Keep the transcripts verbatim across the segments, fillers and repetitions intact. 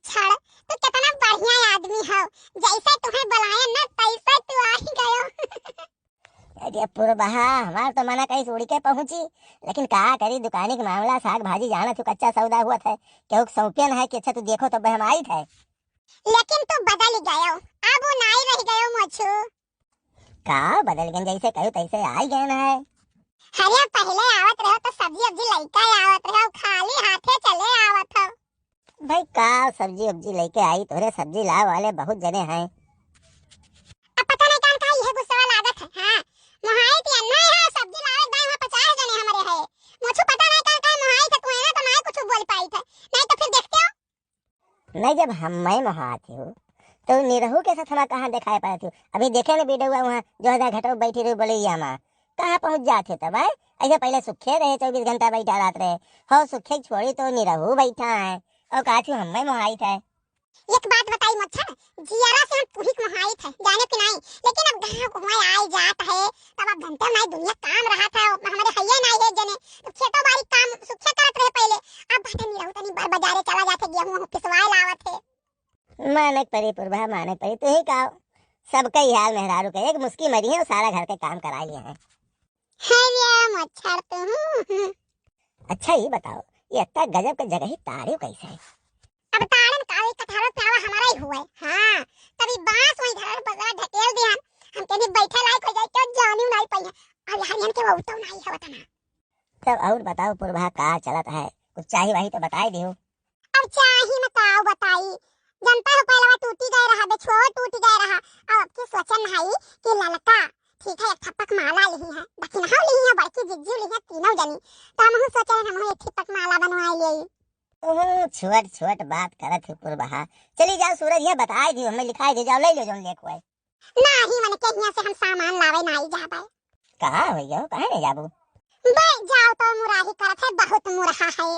मोच्छड़, तू केतना बढ़िया आदमी हौ, जैसे तुहैं बुलाए ना तैसे तू आ ही गयो। अरे पुरबहा, हमार तो मना कइस उड़ि के पहुँची, लेकिन का करी, दुकानी क मामला, साग भाजी जानत हौ, कच्चा सौदा होत है, केहू क सौंपियन है कि अच्छा तू देखो तब हम आइत है। लेकिन तू बदलि गयो, अब उ नाई रहि गयो मोछू। का बदलि गयन, जैसे कह्यो तैसे आइ गयन है। अरे पहिले आवत रहो तो सब्जी उब्जी लइके आवत रहो, खाली हाथे चले आवत हो। भाई का सब्जी उब्जी लइके आई, तोहरे सब्जी लावे वाले बहुत जने हैं। अब पता नहीं कौन का इहे गुस्सा लागत है। हाँ, मोहाई थी अन्ना है, सब्जी लावे दाई वहाँ पचास जने हमरे है। मोछू पता नहीं कौन का मोहाई थे, तू है ना तो नहीं कुछ बोल पाई थे, नहीं तो फिर देखते हो। नहीं, जब हम मैं मोहात हूँ तो निरहू के साथ हमारा कहाँ दिखाई पड़त हूँ। अभी देखे न वीडियो वहाँ जो है घटो बैठी रही बोले या माँ, कहाँ पहुँच जात हो तब है? ऐसे पहले सुखे रहे, चौबीस घंटा बैठा रहत रहे, हो सुखे छोड़ी तो निरहू बैठा है और कहा थी हम मैं मोहाइत है। एक बात बताई मोच्छड़, जियरा से हम तुहिक मोहाइत है, जाने कि नहीं, लेकिन अब गाँव को हुआ आए जात है, तब अब घंटे में दुनिया काम रहत है, हमरे हइये नहीं है जने, तो खेतों बाड़ी काम सुखे करत रहे पहले, अब बाटे निरहू तनी बर बाजारे चला जात है, गेहूं वहूं पिसवाए लावत है। मानक परी पुरबहा, मानक परी, तू ही का, सबका ही हाल मेहरारू के, एक मुस्की मरी है और सारा घर के काम करा लिए हैं। है ये मोच्छड़ तू। अच्छा ये बताओ, ये इतना गजब का जगह ही ताड़ियो कैसे है? अब ताड़न का वही कटहरो प्यावा हमारा ही हुआ है। हाँ, तभी बांस वही धरन पसरा ढकेल दिहन, हम कहीं बैठे लायक हो जाए, क्यों जानी नहीं पाई है। अब यार इनके वो तो नहीं है वतना। तब और बताओ पुरबहा का चलत है, कुछ चाही वाही तो बताई दियो। अब चाही न का बताई, जनता हो पहलवा टूटी गए रहा, बेछुआ टूटी गए रहा, अब की सोचन है कि ललका ठीक है, एक ठप्पक माला लिही है, दक्षिणा लिही है, बड़की जिज्जू लिही है, तीनों जनी। तो हमहू सोचे हम एक ठप्पक माला बनवाए ले। ओहो, छोट छोट बात करत है पुरबहा। चली जाओ सूरज, ये बताई दियो, हमें लिखाई दे जाओ, ले लो जौन लेके आए। नाही, मन के हियां से हम सामान लावे नाही जाबे। कहा भैया, कहाँ नहीं जाबू? बे, जाओ तो मुराही करत है, बहुत मुरहा है।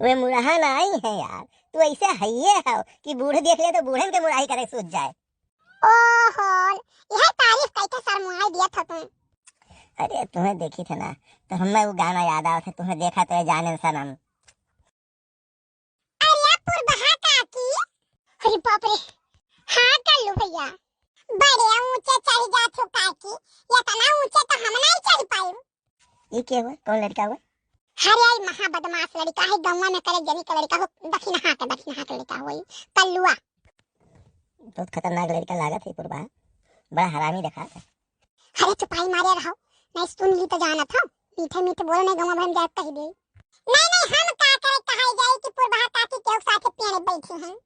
वे मुरहा नाही है यार, तू ऐसे हइये हो कि बूढ़ देख ले तो बूढ़न के मुराही करे सूझ जाए। ओहो, यह तारीफ कई के शर्माए दिया था तुम। अरे तुम्हें देखी थे ना, तो हमें वो गाना याद आवा था, तुम्हें देखा तो ये जाने सनम। अरे पुरबहा काकी। अरे बाप रे। हाँ कल्लू भैया। बड़े ऊंचे चढ़ जात हो काकी, इतना ऊंचे तो हम नहीं चढ़ पाए। ये क्या हुआ? कौन लड़का हुआ? अरे आई महा बदमाश लड़का है, गौवा में करे जनी का लड़का हो, दखिनहा के, दखिनहा के लड़का हुआ ई, कल्लुआ। बहुत खतरनाक लड़का लागत है पुरबहा, बड़ा हरामी देखात है। अरे चुपाई मारे रहो, नहीं सुन ली तो जानत हो, मीठे मीठे बोलो, नहीं गौवा भर में जाए कह दे। नहीं नहीं, हम का करे कहा जाए कि पुरबहा काकी के साथ पेड़ बैठी हैं।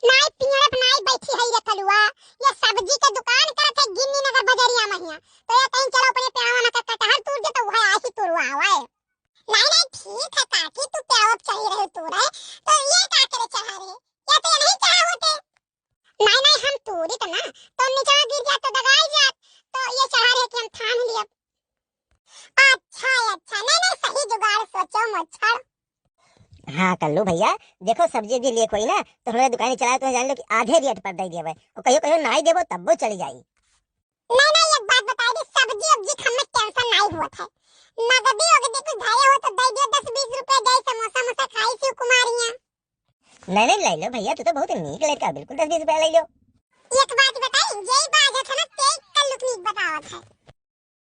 नाई पियरप नाई बैठी है रे कलुआ, ये सब्जी के दुकान करत है गिन्नी नगर बजरिया महिया। तो ये कहीं चलो अपने प्यावा ना का कटहर तूर दे तो वह आही तुरवा आवे। नाई नाई ठीक है काकी, तू प्यावा चढ़ी रहे तूर है, तो ये का करे चढ़ा रहे, या तो ये नहीं चढ़ा होते। नाई नाई हम तूरी तो ना, तो नीचे गिर जात तो दगाई जात, तो ये चढ़ा रहे कि हम थाम लिया। अच्छा, अच्छा, नहीं, नहीं, सही जुगाड़ सोचो, मोच्छड़। हाँ, कल्लू भैया, देखो, सब्जी उब्जी लिए कोई ना, तो हमरे दुकानी चलाए, तो जान लो कि आधे रेट पर दे देबे। और कहियो, कहियो नाई देबो, तब्बो चली जाई। नहीं, नहीं, एक बात बताई दी, सब्जी उब्जी खाने में टेंशन नहीं हुआ था। नगदी उगदी कुछ धरे हो तो दे दियो, दस बीस रुपए दे, समोसा मोसा खाई शिव कुमारियाँ। नहीं, नहीं, ले लो भैया, तू तो बहुत नीक लड़का, बिल्कुल दस बीस रुपया ले लो। एक बात बताई, जे बात है ना, ते कल्लू नीक बतावत है।